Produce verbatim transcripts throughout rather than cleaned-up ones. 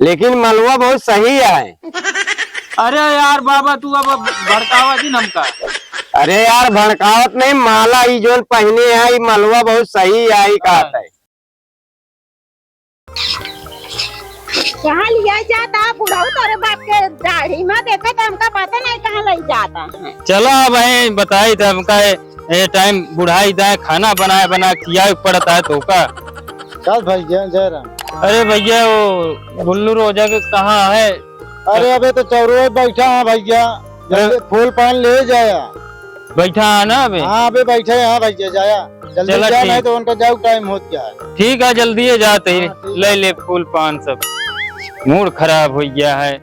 लेकिन मलवा बहुत सही है। अरे यार बाबा, तू अब भड़कावा जिन हमका। अरे यार, भड़कावत नहीं, माला ई जोन पहिने है, ई मलवा बहुत सही है, ई कहत है। कहाँ लिया जाता बुढ़ऊ, तोरे बाप के दाढ़ी में देखा तो हमका पता नहीं कहाँ ले जाता है। चला अब, बताई तो हमका, ये टाइम बुढ़ाई दाए, खाना बनाए बना खियाए पड़ता है तो का। चल भैया, जय राम। अरे भैया, वो गुल्लू रोजक कहाँ है? अरे अबे तो चौरो बैठा है भैया, जल्दी अरे। फूल पान ले जाया। बैठा है ना अबे? हाँ अबे बैठे हैं भैया, जाया जल्दी चला जा, ठीक। नहीं तो उनका जाऊ टाइम होत गया है। ठीक है, जल्दी ही जाते ही हाँ, ठीक ले है। ले फूल पान सब, मूड खराब हो गया है।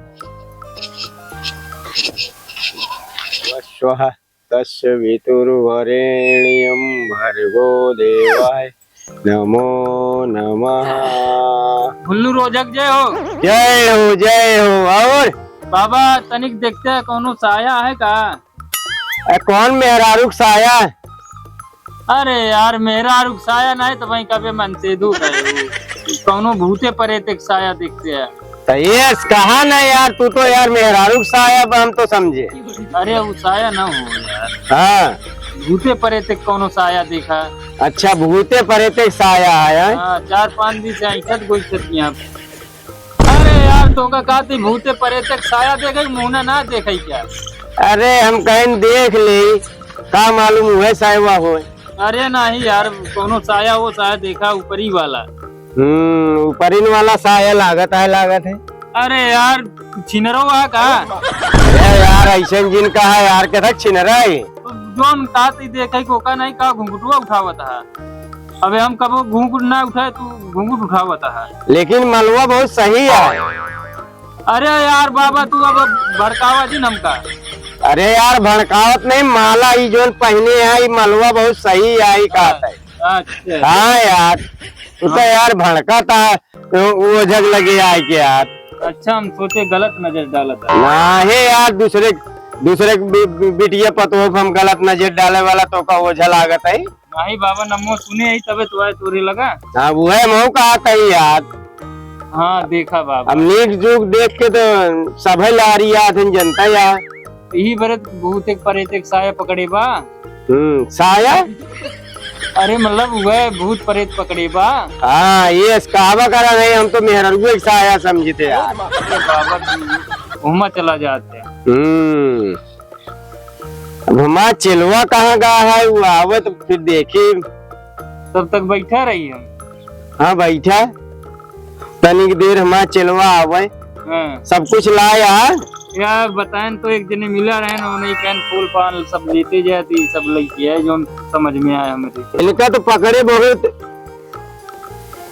स्वः तस्य वितुर्वरेण्यं भर्गो देवाय नमो नमः। गुल्लू रोजक जय हो। जय हो, जय हो। और? बाबा, तनिक देखते हैं, कौनो साया है का? ए, कौन मेहरारू क साया? अरे यार, मेहरारू क साया नहीं तो भाई कबे मन से दूर है। कौनो भूते परेते क साया देखते हैं। तो ये कहा ना यार, तू तो यार मेहरारू क साया, अब हम तो समझे। अरे वो साया ना हो यार। हाँ। भूते परेते क कौनो साया देखा। अच्छा, भूते परेते क साया है, हैं? हाँ, चार पाँच दिन से ऐसा कोई छत यहाँ। अरे यार, तोका का ती भूते परेते क साया देखे, मुँह ना देखे क्या? अरे हम कहें देख ले, का मालूम हुए सायवा होए। अरे नहीं यार, कौनो साया वो साया देखा ऊपरी वाला। हम्म, ऊपरिन वाला साया लागत है, लागत है। अरे यार, छिनरो है का? ए यार, ऐसन जिन कहा यार, के तक छिनरा है। जोन तात ही देखे को का नहीं का घुंघटुआ उठावत है। अबे हम कबो घुंघट ना उठाए, तू घुंघट उठावत है। लेकिन मलवा बहुत सही है। अरे यार बाबा, तू अब भड़कावा जिन हमका। अरे यार, भड़कावत नहीं, माला ई जोन पहिने है, ई मलवा बहुत सही है, ई कहत है। अच्छा। हाँ यार, तू तो हाँ। यार भड़का था, वो जग लगे आए के यार। अच्छा, हम सोचे गलत नजर डालत है। नहीं यार, दूसरे, दूसरे बि-, बि-, बिटिया पतोह पे हम गलत नजर डाले वाला तोका ओझा लागत है। नाही बाबा, नमो सुने ही तबे तो आए तोरे लगा। हाँ, वो है, मऊ कहा कही यार। हाँ, देखा बाबा। अब नीक जुग देख के तो सभे लारी याद है, जनता यार। यही बरत भूत एक परेत एक साया पकड़े बा। हम्म, साया? अरे मतलब वह भूत परेत पकड़े बा। हाँ, ये कहवा करा नहीं, हम तो मेहररुए के साया समझते यार। अरे बाबा, घूमा चला जाते हैं। हम्म। अब हमार चेलवा कहाँ गा है, वो आवे तो फिर देखी। तब तक बैठा रही हम। हाँ, बैठा। तनिक देर हमार चेलवा आवे। हाँ। सब कुछ लाया। यार, बताएं तो एक जने मिला रहे ना, उन्हें कहन फूल पान सब लेते जाए, तो ये सब लेके आए, जो समझ में आया हमारे। इनका तो पकड़े बहुत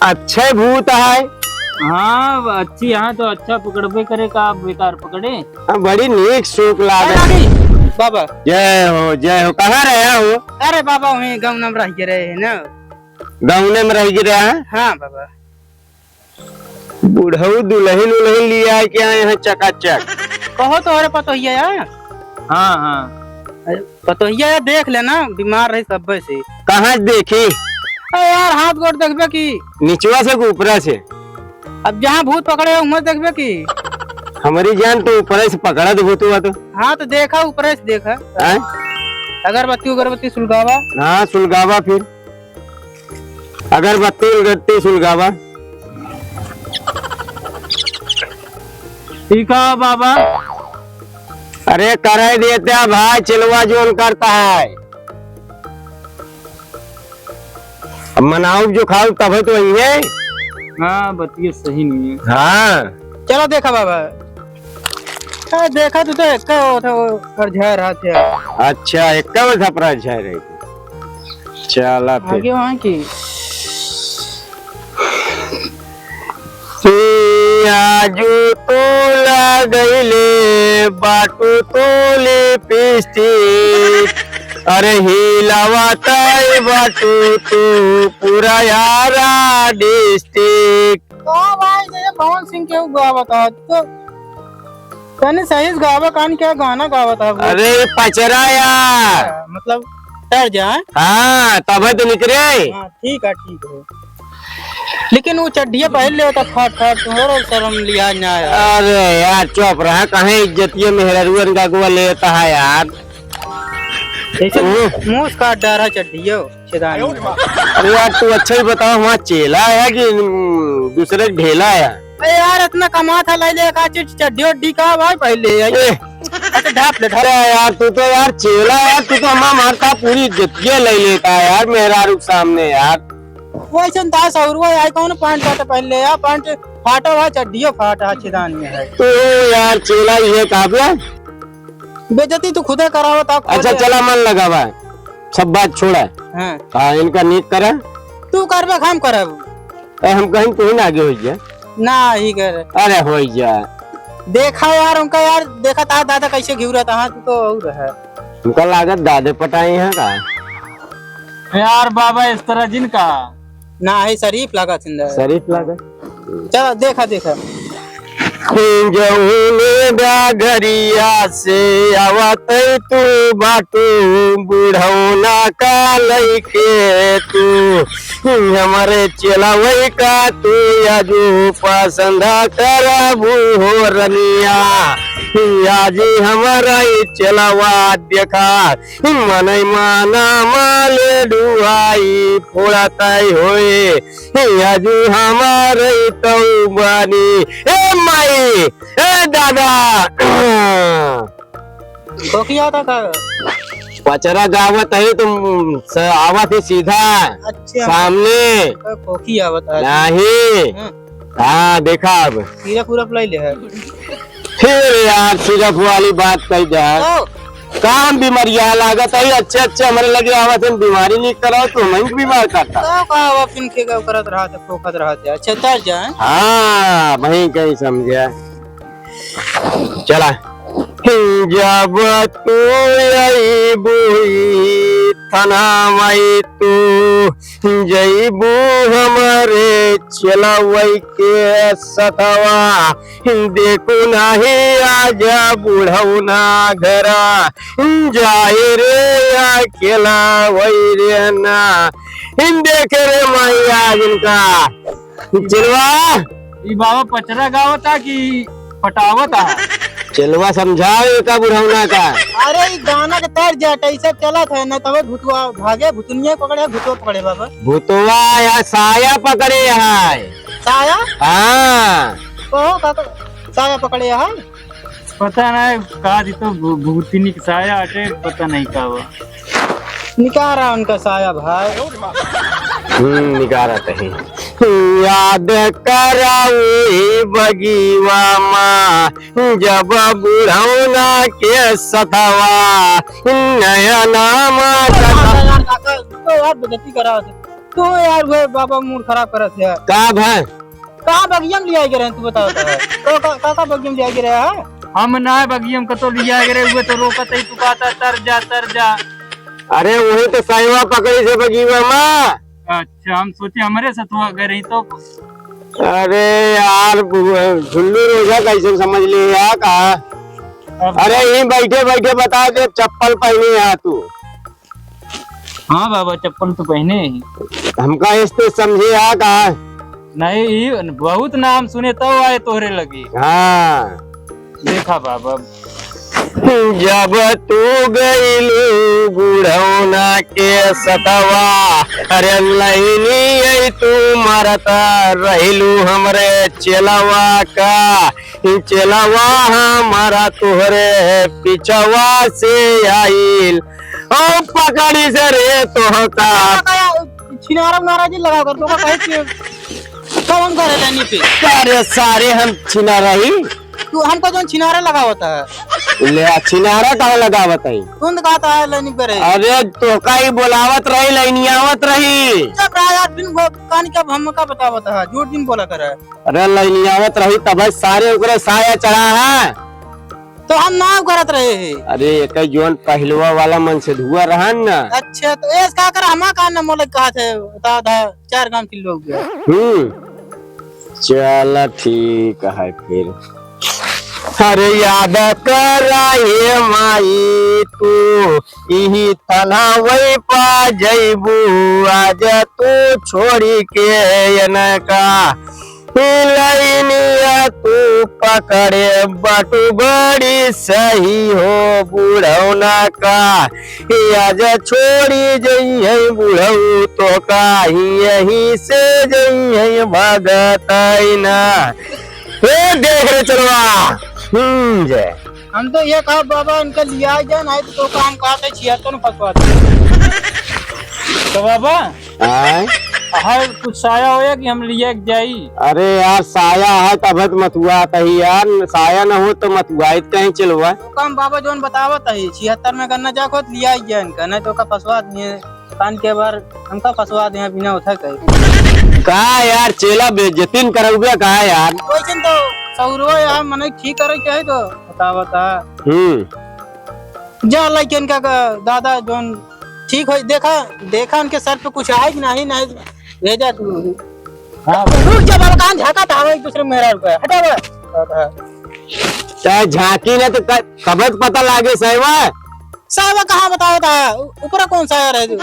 अच्छे भूत है। हाँ, अच्छी यहाँ तो अच्छा पकड़बे करे का, आप बेकार पकड़े। हाँ, बड़ी नीक सूख लागे। अरे, बाबा। जय हो, जय हो। कहाँ रहे हो? अरे बाबा, वहीं गाँव में रह के रहे हैं ना। गाँव में रह के रहे हैं? हाँ बाबा। बुढ़ऊ दुल्हन उल्हन ले आए के आए हैं चकाचक। कहो तो, अरे पतोहिया यार। हाँ, हाँ। अरे पतोहिया यार, देख लेना, बीमार रही सब से। कहाँ देखी? अरे यार, हाथ गोड़ देखबे की? निचवा से कि ऊपरा से? अब जहाँ भूत पकड़े है, उहाँ देखबे की? हमारी जान तो ऊपरे से पकड़ा दे भूतवा तो। हाँ, तो देखा, ऊपरे से देखा। हाँ? अगरबत्ती, अगरबत्ती सुलगावा। हाँ, सुलगावा फिर। अगरबत्ती, अगरबत्ती सुलगावा। ठीक है बाबा। अरे, करे देते हैं भाई, चिलवा जोन करता है। अब मनाउब जो खाउब तबे तो अइहे। हाँ, बतिया सही नहीं है। हाँ। चलो देखा बाबा। हाँ, देखा तू तो एक्का वो था, वो परझाए रहा था। अच्छा, एक्का वो था परझाए रही। चला फिर। आगे वहाँ की। आजू तू लगइले बाटू तू लिपस्टिक, अरे हिलावत बाटू तू पूरा यारा डिस्ट्रिक्ट। का भाई, ये पवन सिंह के गावत है, तो तनी सही से गावा, कान क्या गाना गावत है वो? अरे पचरा यार। हाँ, मतलब तर्ज है। हाँ, तबे तो निकरे। हाँ, ठीक है, ठीक है। लेकिन वो चड्ढिया पहन ले होता फाट फाट, तुम्हारा शर्म लिहाज ना आया। अरे यार, चुप रहा, कहाँ इज्जतिया मेहरारुअन का गोवा लेता है यार। ऐसे हम्म। मुंह काट डारा चड्ढियो, छेदानी। अरे यार, तू अच्छा ही बताओ, वहाँ चेला है कि, हम्म, दूसरे ढेला है? अरे यार, इतना कमा था, ले ले का चीज, चड्ढी उड्ढी का भाई पहले आई। ए। अच्छा, ढाप ले, ढाप। अरे यार, तू तो यार चेला यार, तू तो हमारा मारता, पूरी इज्जतिया ले लेता है यार मेहरारू के सामने यार। वैसे तो सौरुआ आई, कौन पैंट शर्ट पहन ले यार, पैंट फाटा हुआ, चड्ढियो फाटा, छेदानी है। तू यार चेला ये काबला। बेइज्जती तू खुदे करावत आ, अच्छा, खुदे। चला, मन लगावा, सब बात छोड़ा। हाँ। हाँ, इनका नीक करा। तू करबे, हम करब। ए, हम कहीं तू ही ना आगे हो जा। ना ही कर। अरे, हो जा। देखा यार, उनका यार, देखा तार दादा कैसे घिउरत, हाँ, तू तो और है। उनका लागत दादे पटाए हैं का? यार बाबा, इस तरह जिनका। ना है, शरीफ लागत इंदर। शरीफ लागत। चला, देखा, देखा। जौने डगरिया से आवत तू बाटू, बुढ़ौना का लइके तू, हमरे चेलवई का तू आजू पसंद करबू हो रनिया। आज हमरा ई चेलवा देखा, मनई माना माले डुआई फोड़तई होए, आजू हमारे तऊ बानी। ए माई, ए दादा। खोखिया था का? पचरा गावत है तुम, स-, आवत है सीधा अच्छा। सामने। तो खोखी आवत है। नहीं। हाँ। हाँ, देखा अब। सीधा पूरा play ले है। फिर यार, सिरफ वाली बात कही दे। तो? काम बीमारिया लागत है, अच्छे अच्छे हमरे लगे आवत हैं, बीमारी नहीं कराओ तो हमें बीमार करता। तो का हुआ, फिन के का करत रहा था, खोखत रहा था। अच्छा, चल जाए। हाँ, वहीं कहीं समझे। चला। जब तू अइबू ई थनवा मई तू जइबू हमरे चेलवई के सथवा, देखू नाही आज बुढ़ौना घरा, जाए रे अकेला वही रे ना, देखे रे मैया जिनका। चेलवा। ई बाबा पचरा गावता कि पटावता? चेलवा समझाओ एका बुढ़ौना का। अरे ई गाना के तर्ज है, ऐसे चलत है ना, तबे भुतवा भागे, भुतनिया पकड़े, भुतवा पकड़े बाबा। भुतवा या साया पकड़े है। साया? हाँ। कहो काका, साया पकड़े है? पता नहीं का जी तो भू-, भूतिनी के साया हटे, पता नहीं का हुआ। निकारा उनका साया भाई। हम्म, निकारा तही। याद कराऊ ही बगीवा मा, जब बुढ़ौना के सथवा, नया नाम यार, काका, तो यार बेइज्जती करा। तो यार वे बाबा मूड खराब करत है। का भाई? कहाँ बगिया में लियाई गे रहे, तू बताओ तो। तो का, का, का बगिया में लियाई गे रहे है? हम ना बगिया में कतो लियाई गे रहे, हुए तो रोकत ही तू कहता, "तर जा, तर जा।" अरे वही तो साइवा पकड़ी से बगिया में। अच्छा, हम सोचे हमरे सथवा गे रही तो। अरे यार, बु-, झुल्लू रोजा कैसे समझ लिए यार का? अब अरे यहीं बैठे बैठे बता दे, चप्पल पहने है तू। हाँ बाबा, चप्पल तो पहने ही। हमका इस तो समझे आ का? नहीं, ई बहुत नाम सुने तब आए तोहरे लगे। हाँ। देखा बाबा। जब तू गइलू बुढ़ौना के सथवा, अरे लइनी आई तू मरता रहलू हमरे चेलवा का, ई चेलवा हमारा तोहरे पिछवा से आइल। ओ पकड़ी से रे तोहका। छिनारा उनारा जी लगा कर तोहका कहे कि कौन करे लेनी पे? अरे सारे हम छिनारा ही। तू हमको जौन छिनारा लगावत है। ले आ, छिनारा कहाँ लगावत है? तुम कहता है लेनी करे। अरे तोहका ही बोलावत रही, लेनी आवत रही। जब राजा दिन भो-, कान के अब हमका बतावत है, झूठ दिन बोला करे। अरे लइनियावत रही तब सारे ओकरे साया चढ़ा है। तो हम नाव करत रहे हैं। अरे एक जौन पहलवा वाला मन से धुआ रहन ना। अच्छा तो एस का कर हमा का न मोले कहा थे दा, दा, चार गांव के लोग गए। हम्म। चला ठीक है फिर। अरे याद करा हे माई तू, इही थनवै पा जइबू, आज तू छोड़ी के एनका। लइनिया तू पकड़े बाटू बड़ी सही हो बुढ़ौना का, आज छोड़ी जइहैं बुढ़ऊ तोका, यहीं से जइहैं भगतैना। ए, देख रे चेलवा, हम्म, जय। हम तो ये कहा बाबा, इनका लिया जाए, नहीं तो, तो काम कहा था, छिहत्तर में फंसवा दे। तो बाबा, आय? हर कुछ साया होया कि हम लिया के जाई? अरे यार, साया है तब तो मतुआत ही यार, साया न हो तो मतुआइत कहीं चेलवा। तो काम बाबा जोन बतावत है, छिहत्तर में गन्ना जा खोत लिया जाए इनका, नहीं तो का फंसवा दिए। कान के बार हमका फंसवा दे बिना उठा के। का यार, चेला बेइज्जती न करउबे का यार? वैसे तो सौरवा यार मने ठीक करे के है तो बतावत है। हम्म। जा लइकन का, का दादा जोन ठीक होई, देखा, देखा उनके सर पे कुछ आए कि नहीं, नहीं भेजा तू। हाँ। रुक जा बाबा, कहाँ झाँका था एक दूसरे मेहरारू का, हटा बा। चाहे झाँकी ना तो क-, कबत पता लागे साहिबा। साहब कहाँ बतावत है? उ-, ऊपरा कौन साया रहे तू?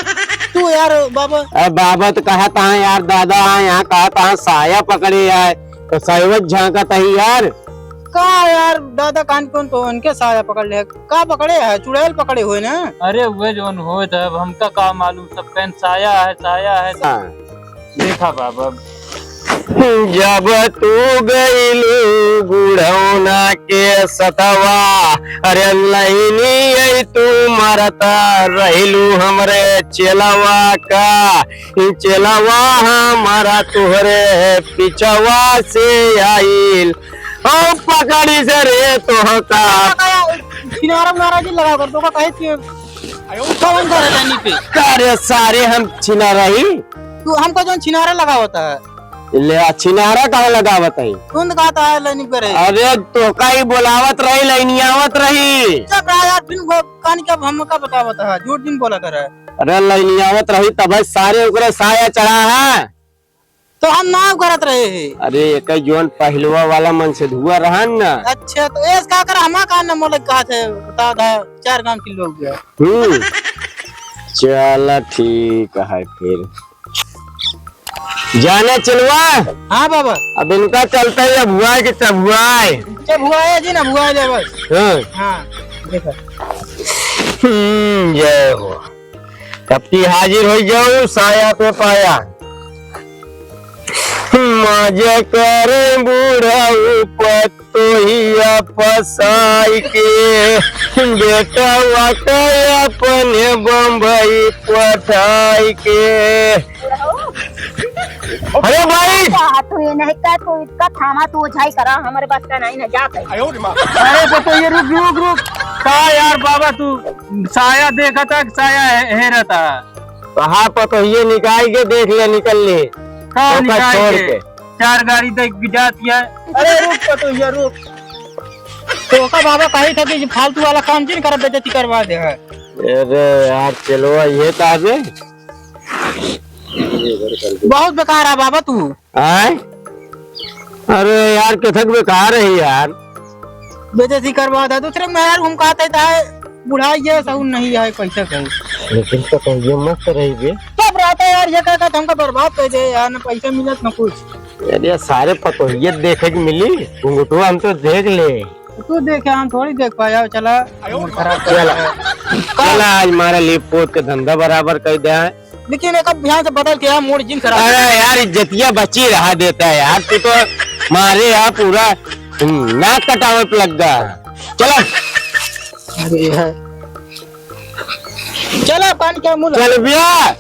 तू यार बाबा। अरे बाबा तो कहत है यार, दादा है यहाँ कहत है साया पकड़े है, तो साया झाँकत है यार। का यार दादा कान कौन तो उनके साया पकड़ ले, का पकड़े है? चुड़ैल पकड़े हुए ना। अरे वे जोन होत है, अब हमका का मालूम, सब कहन साया है, साया है। हाँ। देखा बाबा। जब तू गइलू बुढ़ौना के सथवा, अरे लइनी आई तू मरता रहलू हमरे चेलवा का, ई चेलवा हमारा तोहरे पिछवा से आइल। ओ पकड़ी से रे तोहका। छिनारा उनारा जी लगा कर तोहका कहे कि कौन करे तनी पे? का रे सारे हम छिनारा ही? तू हमको जोन छिनारा लगावत है। ले, आ छिनारा काहे लगावत है? तुंद कहत है लाइन पे रहे। अरे, तोहका ही बोलावत रही, लाइनियावत रही। चुप रहा यार, बिन गो-, कान के अब हमका बतावत है, झूठ दिन बोला कर है। अरे, लाइनियावत रही, तब सारे ओकरे साया चढ़ा है। तो हम ना करत रहे हैं। अरे, एक जोन पहिलवा वाला मन से धुआ रहन ना। अच्छा, तो ऐस का कर हमा का न मोले कहत है, बता दा, चार गांव के लोग गया। हम्म। चला, ठीक है फिर। जाने चेलवा। हाँ बाबा। अब इनका चलता ही अब हुआ है कि तब हुआ है। जब हुआ है जी ना, हुआ है बस। हाँ। हाँ, देखो। हम्म, जय हो। अब की हाजिर हो जाऊ, साया पे पाया। मजे करे बूढ़ा ऊपर तोहिया फसाई के, बेटवा के अपने बम्बई पठाई के। अरे भाई! का तू ये नहीं का, तू इतना थामा, तू ओझाई करा, हमारे बस का नहीं ना, जा कहीं। अरे तो, तो ये रुक, रुक, रुक। का यार बाबा, तू साया देखा था, साया हे-, हेरा था? कहाँ पतोहिए निकाल के देख ले, निकल ले। का ओका निकाल छोड़ के? के। चार गाड़ी देख के जात है। अरे रुक पतोहिया, रुक। तो का बाबा कही था कि फालतू वाला काम जिन कर, बेइज्जती करवा दे है। अरे यार, चेलवा, ये का बे? बहुत बेकार है बाबा तू। आय? अरे यार, केथक बेकार है यार। बेइज्जती करवा दे। दूसरे में यार हम कहते थे, बुढ़ाई है, सहूर नहीं है, पैसा कहीं। लेकिन पतोहिया मस्त रही बे। सब रहता है यार, ये कहता हमका बर्बाद कर दे यार, ना पैसा मिलत ना कुछ। यार, ये सारे पतोहिया देखे के मिली, घुंघटुआ हम तो देख ले। तू देखे, हम थोड़ी देख पाया, चला। खराब चला। चला, आज मारा लिप पोत के धंधा बराबर कर दे। लेकिन एक अब ध्यान से बदल के यार, मोड़ जिन खराब। अरे यार, इज्जतिया बची रहा देता है यार, तू तो मारे यार पूरा, हम्म, नाक कटावे पे लग गया। चला। अरे यार। चला, पानी क्या मुँह चल भैया।